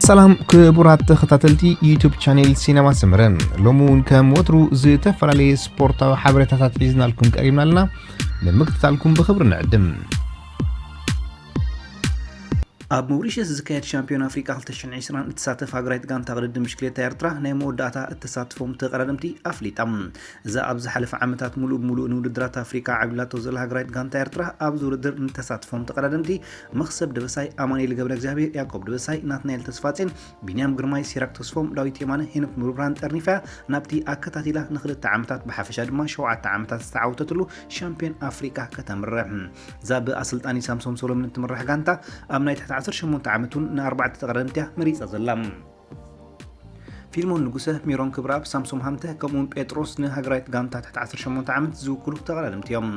ሰላም ክቡራት ተኸታተልቲ ዩቱብ ቻኔል ሲነማ ሰመረ፣ ሎሚ እውን ከም ወትሩ ዝተፈላለየ ስፖርታዊ ሓበሬታታት ሒዝናልኩም ቀሪብና ኣለና። ንምክትታልኩም ብኽብሪ ንዕድም። ኣብ ሞሪሸስ ዝካየድ ሻምፒዮን ኣፍሪቃ ክልተ ሽሕን ዕስራን እትሳተፍ ሃገራዊት ጋንታ ቅድድም ብሽክሌታ ኤርትራ ናይ መወዳእታ እተሳትፎም ተቐዳደምቲ ኣፍሊጣ። እዛ ኣብ ዝሓለፈ ዓመታት ምሉእ ብምሉእ ንውድድራት ኣፍሪቃ ዓብሊላቶ ዘላ ሃገራዊት ጋንታ ኤርትራ፣ ኣብዚ ውድድር ንተሳትፎም ተቐዳደምቲ መኽሰብ ደበሳይ፣ ኣማኑኤል ገብረ እግዚኣብሔር፣ ያዕቆብ ደበሳይ፣ ናትናኤል ተስፋጼን፣ ቢንያም ግርማይ፣ ሲራክ ተስፎም፣ ዳዊት የማነ፣ ሄኖክ ምሩብራን ጠርኒፋ ናብቲ ኣከታቲላ ንኽልተ ዓመታት ብሓፈሻ ድማ ሸውዓተ ዓመታት ዝተዓወተትሉ ሻምፒዮን ኣፍሪቃ ከተምርሕ። እዛ ብኣሰልጣኒ ሳምሶም ሰሎሞን እትምራሕ ጋንታ ኣብ ናይ ትሕቲ ዓሰርተ ሸሞንተ ዓመት እውን ንኣርባዕተ ተቐዳደምቲ እያ መሪጻ ዘላ። ፊልሞን ንጉሰ፣ ሜሮን ክብረኣብ፣ ሳምሶም ሃምተ፣ ከምኡውን ጴጥሮስ ንሃገራዊት ጋንታ ትሕቲ ዓሰርተ ሸሞንተ ዓመት ዝውክሉ ተቐዳደምቲ እዮም።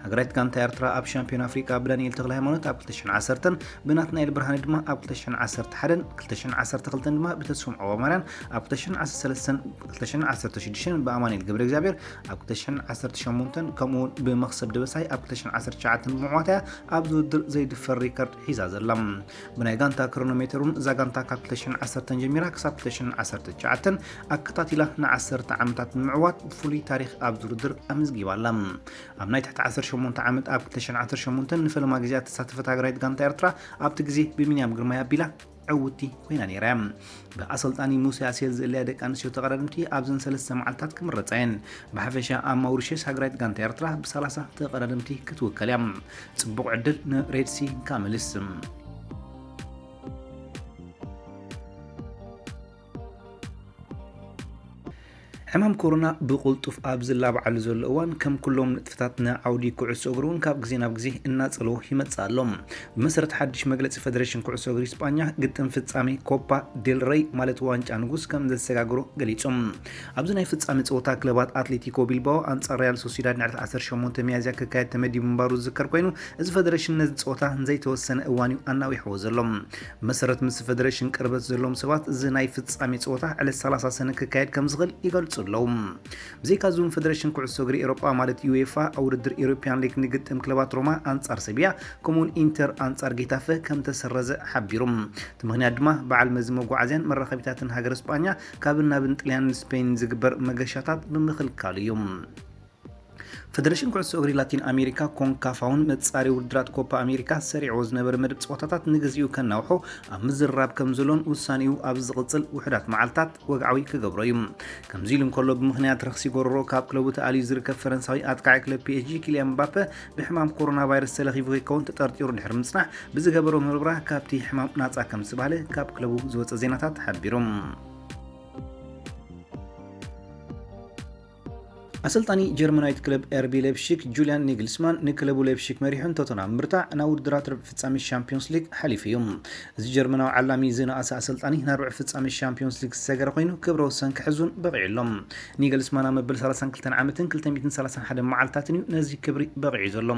ሃገራዊት ጋንታ ኤርትራ ኣብ ሻምፒዮን ኣፍሪቃ ብዳንኤል ተክለ ሃይማኖት ኣብ ክልተ ሽሕን ዓሰርተን፣ ብናትናኤል ብርሃነ ድማ ኣብ ክልተ ሽሕን ዓሰርተ ሓደን፣ ክልተ ሽሕን ዓሰርተ ክልተን ድማ ብተስፎም ዖባማርያን፣ ኣብ ክልተ ሽሕን ዓሰርተ ሰለስተን፣ ክልተ ሽሕን ዓሰርተ ሽዱሽተን ብኣማኑኤል ገብረ እግዚኣብሔር፣ ኣብ ክልተ ሽሕን ዓሰርተ ሸሞንተን ከምኡውን ብመኽሰብ ደበሳይ ኣብ ክልተ ሽሕን ዓሰርተ ትሽዓተን ብምዕዋት እያ ኣብዚ ውድድር ዘይድፈር ሪከርድ ሒዛ ዘላ። ብናይ ጋንታ ክሮኖሜተር እውን እዛ ጋንታ ካብ ክልተ ሽሕን ዓሰርተን ጀሚራ ክሳብ ክልተ ሽሕን ዓሰርተ ትሽዓተን ኣከታቲላ ንዓሰርተ ዓመታት ብምዕዋት ፍሉይ ታሪኽ ኣብዚ ውድድር ኣመዝጊባ ኣላ። ኣብ ናይ ትሕቲ ዓሰርተ ሸሞንተ ዓመት ኣብ ክልተ ሽሕን ዓሰርተ ሸሞንተን ንፈለማ ግዜ እተሳተፈት ሃገራዊት ጋንታ ኤርትራ ኣብቲ ግዜ ብቢንያም ግርማይ ኣቢላ ዕውትቲ ኮይና ነይራ እያ። ብኣሰልጣኒ ሙሴ ኣሴል ዝእለያ ደቂ ኣንስትዮ ተቐዳደምቲ ኣብዘን ሰለስተ መዓልታት ክምረጻ እየን። ብሓፈሻ ኣብ ማውሪሸስ ሃገራዊት ጋንታ ኤርትራ ብሰላሳ ተቐዳደምቲ ክትውከል እያ። ጽቡቕ ዕድል ንሬድሲ ካምልስ። ሕማም ኮሮና ብቕልጡፍ ኣብ ዝላባዓሉ ዘሎ እዋን፣ ከም ኩሎም ንጥፈታት ንዓውዲ ኩዕሶ እግሪ እውን ካብ ግዜ ናብ ግዜ እናጸለዎ ይመጽእ ኣሎ። ብመሰረት ሓድሽ መግለጺ ፈደሬሽን ኩዕሶ እግሪ ስጳኛ፣ ግጥም ፍጻሜ ኮፓ ዴል ረይ፣ ማለት ዋንጫ ንጉስ፣ ከም ዘሰጋግሮ ገሊጹ። ኣብዚ ናይ ፍጻሜ ጸወታ፣ ክለባት ኣትሌቲኮ ቢልባኦ ኣንጻር ሪያል ሶሲዳድ ንዕለት ዓሰርተ ሸሞንተ ሚያዝያ ክካየድ ተመዲቡ ምንባሩ ዝዝከር ኮይኑ፣ እዚ ፈደሬሽን ነዚ ጸወታ ንዘይተወሰነ እዋን እዩ ኣናዊሕዎ ዘሎ። ብመሰረት ምስ ፈደሬሽን ቅርበት ዘለዎም ሰባት፣ እዚ ናይ ፍጻሜ ጸወታ ዕለት ሰላሳ ሰነ ክካየድ ከም ዝኽእል ይገልጹ ኣለዉ። ብዘይካዚ እውን፣ ፈደሬሽን ኩዕሶ እግሪ ኤውሮጳ፣ ማለት ዩኤፋ፣ ኣብ ውድድር ኤውሮፕያን ሊግ ንግጥም ክለባት ሮማ ኣንጻር ሰቢያ፣ ከምኡውን ኢንተር ኣንጻር ጌታፈ ከም ተሰረዘ ሓቢሩ። እቲ ምኽንያት ድማ፣ በዓል መዚ መጓዓዝያን መራኸቢታትን ሃገረ ስጳኛ ካብን ናብን ጥልያን ንስፔን ዝግበር መገሻታት ብምኽልካሉ እዩ። ፈደሬሽን ኩዕሶ እግሪ ላቲን ኣሜሪካ፣ ኮንካካፍ፣ እውን መጻሪ ውድድራት ኮፓ ኣሜሪካ ሰሪዕዎ ዝነበረ መደብ ጸወታታት ንግዚኡ ከናውሖ ኣብ ምዝርራብ ከም ዘሎን ውሳኔኡ ኣብ ዝቕጽል ውሑዳት መዓልታት ወግዓዊ ክገብሮ እዩ። ከምዚ ኢሉ እንከሎ፣ ብምኽንያት ረኽሲ ጎረሮ ካብ ክለቡ ተኣልዩ ዝርከብ ፈረንሳዊ ኣጥቃዒ ክለብ ፒኤስጂ ኪልያን ምባፔ ብሕማም ኮሮና ቫይረስ ተለኺፉ ከይከውን ተጠርጢሩ ድሕሪ ምጽናሕ፣ ብዝገበሮ ምርመራ ካብቲ ሕማም ናጻ ከም ዝተባህለ ካብ ክለቡ ዝወጸ ዜናታት ሓቢሮም። ኣሰልጣኒ ጀርመናዊት ክለብ ኤርቢ ሌፕሺክ ጁልያን ኒግልስማን ንክለቡ ሌፕሺክ መሪሑን ቶተንሃም ብምርታዕ ናብ ውድድራት ርብዒ ፍጻሜ ሻምፒዮንስ ሊግ ሓሊፉ እዩ። እዚ ጀርመናዊ ዓላሚ ዝነኣሰ ኣሰልጣኒ ናብ ርብዒ ፍጻሜ ሻምፒዮንስ ሊግ ዝሰገረ ኮይኑ፣ ክብረ ወሰን ክሕዙን በቒዑ ኣሎ። ኒግልስማን ኣብ መበል ሰላሳን ክልተን ዓመትን ክልተ ሚእትን ሰላሳን ሓደን መዓልታትን እዩ ነዚ ክብሪ በቒዑ ዘሎ።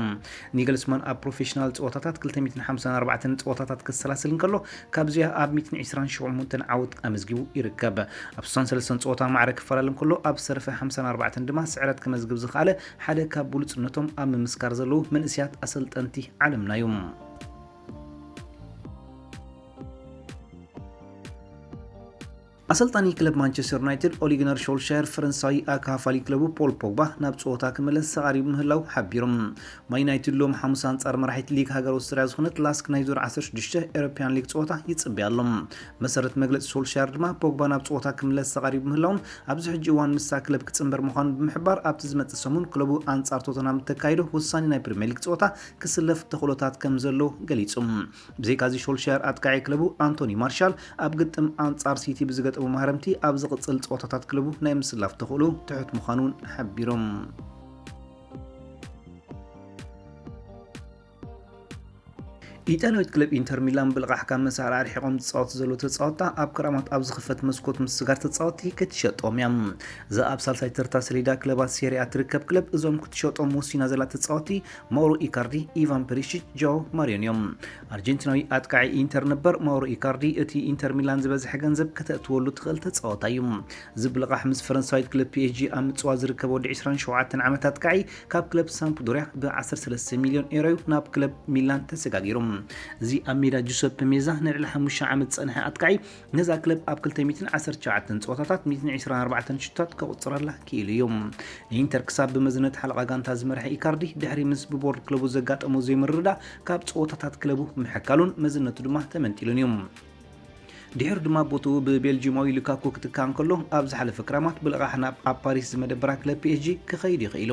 ኒግልስማን ኣብ ፕሮፌሽናል ጸወታታት ክልተ ሚእትን ሓምሳን ኣርባዕተን ጸወታታት ከሰላስል እንከሎ፣ ካብዚኣ ኣብ ሚእትን ዕስራን ሸሞንተን ዓወት ኣመዝጊቡ ይርከብ። ኣብ ስሳን ሰለስተን ጸወታ ማዕረ ክፈላለ እንከሎ፣ ኣብ ዝተረፈ ሓምሳን ኣርባዕተን ድማ ስዕረት ከመዝግብ ዝኸኣለ ሓደ ካብ ብሉጽነቶም ኣብ ምምስካር ዘለዉ መንእሰያት ኣሰልጠንቲ ዓለምና እዩ። ኣሰልጣኒ ክለብ ማንቸስተር ዩናይትድ ኦሊ ጉናር ሾልሻየር፣ ፈረንሳዊ ኣካፋሊ ክለቡ ፖል ፖግባ ናብ ጸወታ ክምለስ ተቓሪቡ ምህላው ሓቢሮም። ማን ዩናይትድ ሎም ሓሙስ ኣንጻር መራሒት ሊግ ሃገር ኣውስትርያ ዝኾነት ላስክ ናይ ዙር ዓሰርተ ሽዱሽተ ኤሮፕያን ሊግ ጸወታ ይጽበያ ኣሎ። መሰረት መግለጺ ሶልሻየር ድማ፣ ፖግባ ናብ ጸወታ ክምለስ ተቓሪቡ ምህላውን ኣብዚ ሕጂ እዋን ምስታ ክለብ ክጽንበር ምዃኑ ብምሕባር፣ ኣብቲ ዝመጽእ ሰሙን ክለቡ ኣንጻር ቶተንሃም እተካይዶ ወሳኒ ናይ ፕሪምየር ሊግ ጸወታ ክስለፍ ተኽእሎታት ከም ዘሎ ገሊጹ። ብዘይካዚ፣ ሾልሻየር ኣጥቃዒ ክለቡ ኣንቶኒ ማርሻል ኣብ ግጥም ኣንጻር ሲቲ ብዝገጠሙ ማህረምቲ፣ ኣብ ዝቕጽል ጸወታታት ክለቡ ናይ ምስላፍ ተኽእሎ ትሑት ምዃኑን ሓቢሮም። ኢጣልያዊት ክለብ ኢንተር ሚላን ብልቓሕ ካብ መሳርያ ኣርሒቖም ዝጻወቱ ዘለዉ ተጻወትታ፣ ኣብ ክረማት ኣብ ዝኽፈት መስኮት ምስጋር ተጻወትቲ ክትሸጦም እያ። እዛ ኣብ ሳልሳይ ተርታ ሰሌዳ ክለባት ሴሪኣ ትርከብ ክለብ፣ እዞም ክትሸጦም ወሲና ዘላ ተጻወትቲ፣ ማውሮ ኢካርዲ፣ ኢቫን ፐሪሺች፣ ጃኦ ማሪዮን እዮም። ኣርጀንቲናዊ ኣጥቃዒ ኢንተር ነበር ማውሮ ኢካርዲ፣ እቲ ኢንተር ሚላን ዝበዝሐ ገንዘብ ከተእትወሉ ትኽእል ተጻወታይ እዩ። እዚ ብልቓሕ፣ ምስ ፈረንሳዊት ክለብ ፒኤስጂ ኣብ ምጽዋር ዝርከብ ወዲ ዕስራን ሸውዓተን ዓመት ኣጥቃዒ፣ ካብ ክለብ ሳምፕዶርያ ብ ዓሰርተ ሰለስተ ሚልዮን ኤሮ እዩ ናብ ክለብ ሚላን ተሰጋጊሩ። እዚ ኣብ ሜዳ ጁሰፕ ሜዛ ንልዕሊ ሓሙሽተ ዓመት ዝጸንሐ ኣጥቃዒ ነዛ ክለብ ኣብ ክልተ ሚእትን ዓሰርተ ትሽዓተን ጸወታታት ሚእትን ዕስራን ኣርባዕተን ሽቶታት ከቑጽረላ ክኢሉ እዩ። ንኢንተር ክሳብ ብመዝነት ሓለቓ ጋንታ ዝመርሐ ኢካርዲ ድሕሪ ምስ ብቦርድ ክለቡ ዘጋጠሞ ዘይምርድዳእ ካብ ጸወታታት ክለቡ ምሕካሉን መዝነቱ ድማ ተመንጢሉን እዩ። ድሕሪ ድማ ቦትኡ ብቤልጂማዊ ሉካኩ ክትካእ እንከሎ፣ ኣብ ዝሓለፈ ክራማት ብልቓሕ ናብ ኣብ ፓሪስ ዝመደበራ ክለብ ፒ ኤስ ጂ ክኸይድ ይኽእል ኢሉ።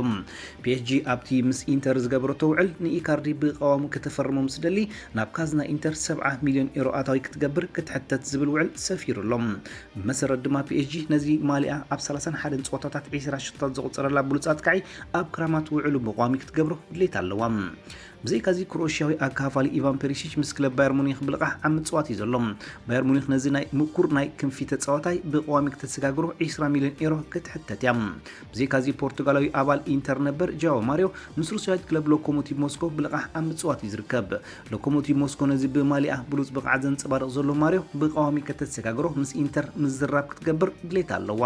ፒ ኤስ ጂ ኣብቲ ምስ ኢንተር ዝገበረቶ ውዕል ንኢካርዲ ብቐዋሙ ከተፈርሞ ምስ ደሊ ናብ ካዝና ኢንተር ሰብዓ ሚልዮን ኤሮ ኣታዊ ክትገብር ክትሕተት ዝብል ውዕል ሰፊሩ ኣሎ። ብመሰረት ድማ ፒ ኤስ ጂ ነዚ ማሊኣ ኣብ ሰላሳን ሓደን ጸወታታት ዕስራ ሽቶታት ዘቑጸረላ ብሉጽ ኣጥቃዒ ኣብ ክራማት ውዕሉ ብቋሚ ክትገብሮ ድሌት ኣለዋ። ብዘይካዚ ክሮኤሽያዊ ኣካፋሊ ኢቫን ፔሪሲች ምስ ክለብ ባየር ሙኒክ ብልቓሕ ኣብ ምጽዋት እዩ ዘሎ። ባየር ሙኒክ ነዚ ናይ ምኩር ናይ ክንፊ ተጻዋታይ ብቐዋሚ ክተሰጋግሮ ዕስራ ሚልዮን ኤሮ ክትሕተት እያ። ብዘይካዚ ፖርቱጋላዊ ኣባል ኢንተር ነበር ጃኦ ማሪዮ ምስ ሩስያዊት ክለብ ሎኮሞቲቭ ሞስኮ ብልቓሕ ኣብ ምጽዋት እዩ ዝርከብ። ሎኮሞቲቭ ሞስኮ ነዚ ብማሊኣ ብሉጽ ብቕዓት ዘንጸባርቕ ዘሎ ማሪዮ ብቐዋሚ ከተሰጋግሮ ምስ ኢንተር ምዝራብ ክትገብር ድሌት ኣለዋ።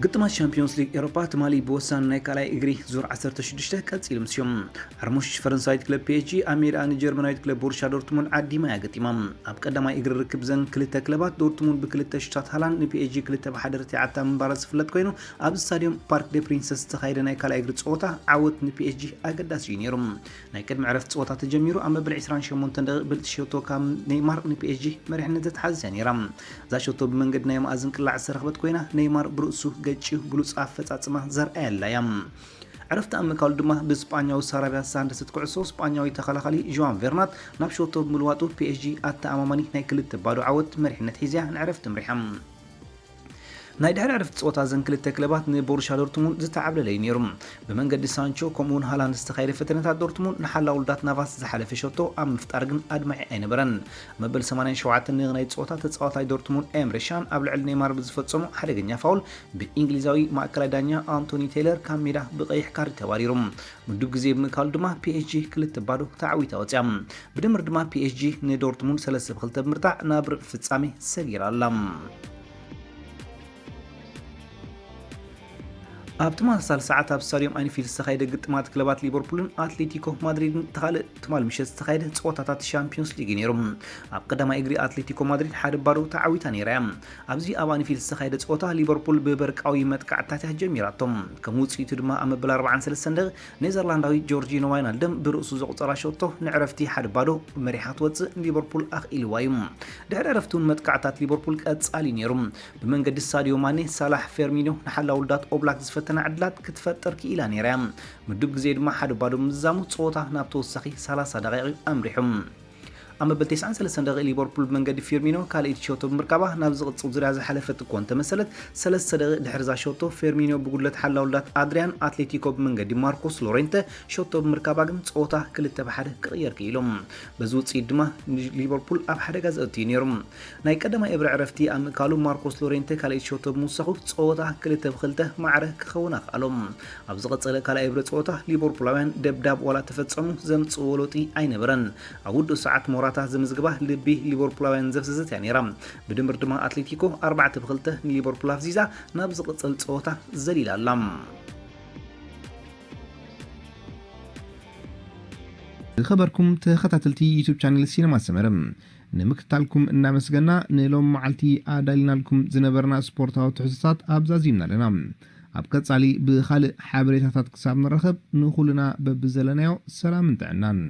ግጥማት ሻምፒዮንስ ሊግ ኤሮፓ ትማሊ ብወሳኒ ናይ ካልኣይ እግሪ ዙር ዓሰርተ ሽዱሽተ ቀጺሉ ምስዮም። ዓርሞሽ ፈረንሳዊት ክለብ ፒ ኤስ ጂ ኣብ ሜዳኣ ንጀርመናዊት ክለብ ቦሩሻ ዶርትሙንድ ዓዲማ እያ ገጢማ። ኣብ ቀዳማይ እግሪ ርክብ ዘን ክልተ ክለባት ዶርትሙንድ ብክልተ ሽታት ሃላንድ ን ፒ ኤስ ጂ ክልተ ብ ሓደ ረቲዓታ ምንባራ ዝፍለጥ ኮይኑ፣ ኣብ ስታድዮም ፓርክ ደ ፕሪንሰስ ዝተኻየደ ናይ ካልኣይ እግሪ ጸወታ ዓወት ን ፒ ኤስ ጂ ኣገዳሲ እዩ ነይሩ። ናይ ቅድሚ ዕረፍቲ ጸወታ ተጀሚሩ ኣብ መበል ዕስራን ሸሞንተን ደቂቕ ብልጽቲ ሸቶ ካብ ኔይማር ን ፒ ኤስ ጂ መሪሕነት ዘትሓዘት እያ ነይራ። እዛ ሸቶ ብመንገዲ ናይ መኣዝን ቅላዕ ዝተረኽበት ኮይና፣ ኔይማር ብርእሱ ገጭዩ ብሉጽ ኣፈጻጽማ ዘርኣየላ እያ። ዕረፍቲ ኣብ ምእካሉ ድማ ብስጳኛዊ ሳራቢያ ሳንደስት ኩዕሶ፣ ስጳኛዊ ተኸላኻሊ ዥዋን ቬርናት ናብ ሸቶ ብምልዋጡ፣ ፒ ኤስ ጂ ኣተኣማማኒ ናይ ክልተ ባዶ ዓወት መሪሕነት ሒዝያ ንዕረፍቲ ምሪሓ። ናይ ድሕሪ ዕረፍቲ ጸወታ ዘን ክልተ ክለባት ንቦሩሻ ዶርትሙንድ ዝተዓብለለ እዩ ነይሩ። ብመንገዲ ሳንቾ ከምኡውን ሃላንድ ዝተኻየደ ፈተነታት ዶርትሙንድ ንሓላው ውልዳት ናቫስ ዝሓለፈ ሸቶ ኣብ ምፍጣር ግን ኣድማዒ ኣይነበረን። መበል ሰማንያን ሸውዓተን ናይ ጸወታ ተጻዋታይ ዶርትሙንድ ኤምሬ ሻን ኣብ ልዕሊ ኔይማር ብዝፈጸሞ ሓደገኛ ፋውል ብእንግሊዛዊ ማእከላይ ዳኛ ኣንቶኒ ቴይለር ካብ ሜዳ ብቐይሕ ካርድ ተባሪሩ። ምዱብ ግዜ ብምእካሉ ድማ ፒ ኤስ ጂ ክልተ ባዶ ተዓዊታ ወጽያ። ብድምር ድማ ፒ ኤስ ጂ ንዶርትሙንድ ሰለስተ ብ ክልተ ብምርታዕ ናብ ርብዒ ፍጻሜ ሰጊራ ኣላ። ኣብ ተመሳሳሊ ሰዓት ኣብ ስታድዮም ኣንፊልድ ዝተኻየደ ግጥማት ክለባት ሊቨርፑልን ኣትሌቲኮ ማድሪድን እቲ ካልእ ትማሊ ምሸት ዝተኻየደ ጸወታታት ሻምፒዮንስ ሊግ እዩ ነይሩ። ኣብ ቀዳማይ እግሪ ኣትሌቲኮ ማድሪድ ሓደ ባዶ ተዓዊታ ነይራ እያ። ኣብዚ ኣብ ኣንፊልድ ዝተኻየደ ጸወታ ሊቨርፑል ብበርቃዊ መጥቃዕትታት እያ ጀሚራቶ። ከም ውጽኢቱ ድማ ኣብ መበል ኣርባዓን ሰለስተን ደቂቕ ኔዘርላንዳዊ ጆርጂኖ ዋይናልደም ብርእሱ ዘቑጸራ ሸቶ ንዕረፍቲ ሓደ ባዶ መሪሓ ክትወጽእ ሊቨርፑል ኣኽኢልዋ እዩ። ድሕሪ ዕረፍቲ እውን መጥቃዕታት ሊቨርፑል ቀጻሊ ነይሩ። ብመንገዲ ሳዲዮ ማኔ፣ ሳላሕ፣ ፌርሚኖ ንሓላው ውልዳት ኦብላክ ዝፈተና ዕድላት ክትፈጥር ክኢላ ነይራ እያ። ምዱብ ግዜ ድማ ሓደ ባዶ ምዝዛሙ ጸወታ ናብ ተወሳኺ ሰላሳ ደቂቕ ኣምሪሑ። ኣብ መበል ተስዓን ሰለስተን ደቂቕ ሊቨርፑል ብመንገዲ ፊርሚኖ ካልኣይቲ ሸቶ ብምርካባ ናብ ዝቕጽል ዙርያ ዝሓለፈት እኳ እንተመሰለት፣ ሰለስተ ደቂቕ ድሕሪ እዛ ሸቶ ፌርሚኖ ብጉድለት ሓላው ውልዳት ኣድሪያን ኣትሌቲኮ ብመንገዲ ማርኮስ ሎሬንተ ሸቶ ብምርካባ ግን ጸወታ ክልተ ብ ሓደ ክቕየር ክኢሉ። በዚ ውጽኢት ድማ ሊቨርፑል ኣብ ሓደጋ ዘእቱ እዩ ነይሩ። ናይ ቀዳማይ እብረ ዕረፍቲ ኣብ ምእካሉ ማርኮስ ሎሬንተ ካልኣይቲ ሸቶ ብምውሳኹ ጸወታ ክልተ ብ ክልተ ማዕረ ክኸውን ኣኽኣሎ። ኣብ ዝቐጸለ ካልኣይ እብረ ጸወታ ሊቨርፑላውያን ደብዳብ ዋላ ተፈጸሙ ዘምጽእዎ ለውጢ ኣይነበረን። ኣብ ውዱእ ሰዓት ሞራታ ዘመዝግባ ልቢ ሊቨርፑላውያን ዘፍዘዘት እያ ነይራ። ብድምር ድማ ኣትሌቲኮ ኣርባዕተ ብ ክልተ ንሊቨርፑል ኣፍዚዛ ናብ ዝቕጽል ጸወታ ዘሊላ ኣላ። ዝኸበርኩም ተኸታተልቲ ዩቱብ ቻነል ሲነማ ሰመረ፣ ንምክትታልኩም እናመስገና፣ ንሎም መዓልቲ ኣዳሊናልኩም ዝነበርና ስፖርታዊ ትሕዝቶታት ኣብዛዚምና ኣለና። ኣብ ቀጻሊ ብኻልእ ሓበሬታታት ክሳብ ንራኸብ፣ ንኹልና በብዘለናዮ ሰላምን ጥዕናን።